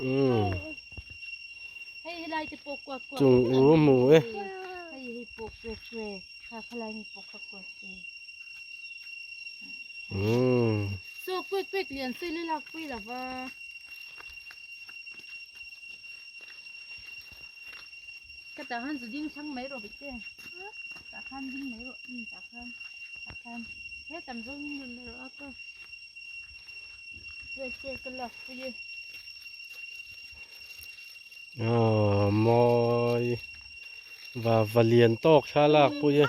Umm. Hei helai te pawh kuak kuak Chung u hmu e. Hei hei pawh kuak kuak kha khalai mi pawh kha kuak kuak. Umm. So kuak kuak lian sei le lak pui lova. Ka tah khan zu ding thlang mai rawh bete. Tah khan ding mai rawh. Um tah khan tah khan he tam zawng in rawn la rawh a pa. Kuak kuak ka lak pui e. Aw mawi va va lian tawk thla lak pui e.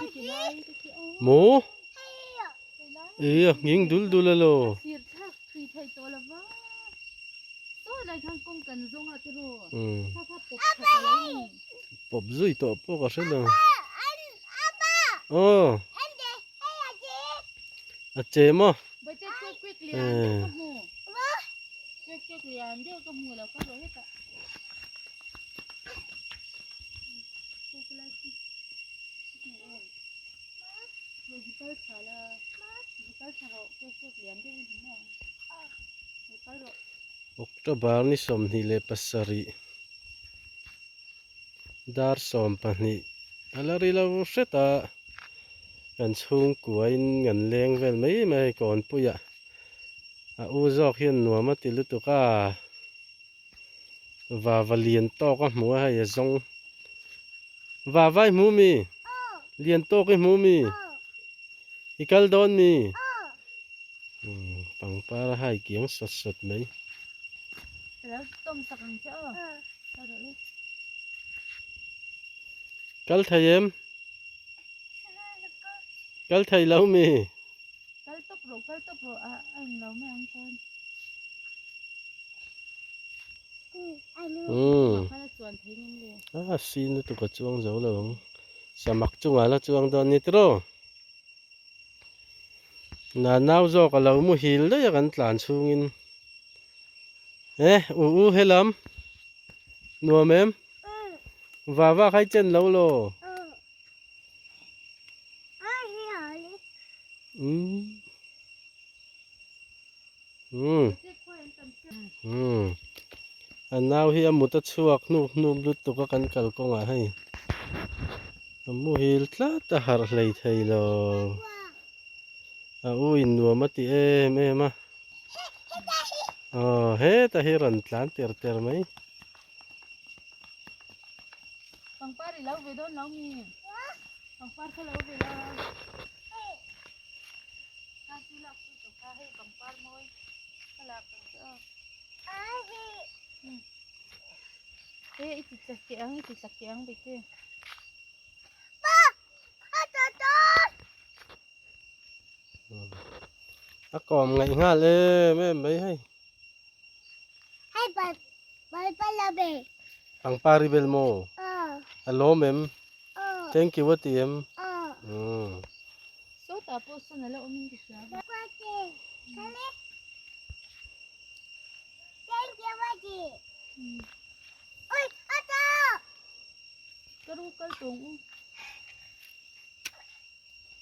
Mu ih a nghing dul dul alo. Sir thlak thui thei tawh lova. Saw lai khan kawng kan zawng a tiraw. Kha kha pawp tha ta lo ni. Pawp zui tawh pawh ka hre lo. Aw. A che maw? Bawihte quick quick lian deuh ka hmu. Quick quick lian deuh ka hmu lo ka rawh hetah. October ni 27 dar 12 a la ri lo hret a kan chhungkuain kan leng vel mai mai a hei kawnpuiah a u zawk hian nuam a ti lutuk a. Vava lian tawk a hmu a hei a zawng vava i hmu mi lian tawk i hmu mi i kal dawn mi umm pangpar a hai kiang sawt sawt mai. Kal thei em kal thei lo mi. Kal tawp rawh kal tawp rawh a a englo mai ang chuan. Umm a sin lutuk a chuang zo lo ang samak chungah la chuang dawn ni tiraw na nau zawk a lo muhil daih a kan tlan chhungin eh u u helam nuam em vava kha i chen lo law. A nau hi a mut a chhuak hnup hnup lutuk a kan kalkawngah hei a muhil tlat a harh hlei thei lo a u in nuam a ti em em a aw heta hi rawn tlan ter ter mai. Pangpar i lo ve dawn lo mi? Pangpar kha lo ve la. Kha chu lak chu tawh kha hei pangpar mawi ka lak ang che aw. E i ti tla keh ang i ti tla keh ang bike. A kawm ngaih nghal em em mai hei. Hei pal pal palabe. Pangpar i bel maw? Aw. A lawm em? Aw. Thank you a ti em? Aw. Umm. Sawtah pawh sawn a la awm in ka hria va. Kwati. Kale. Thank you Wati. Oi, ato. Ka ru kal tawng u.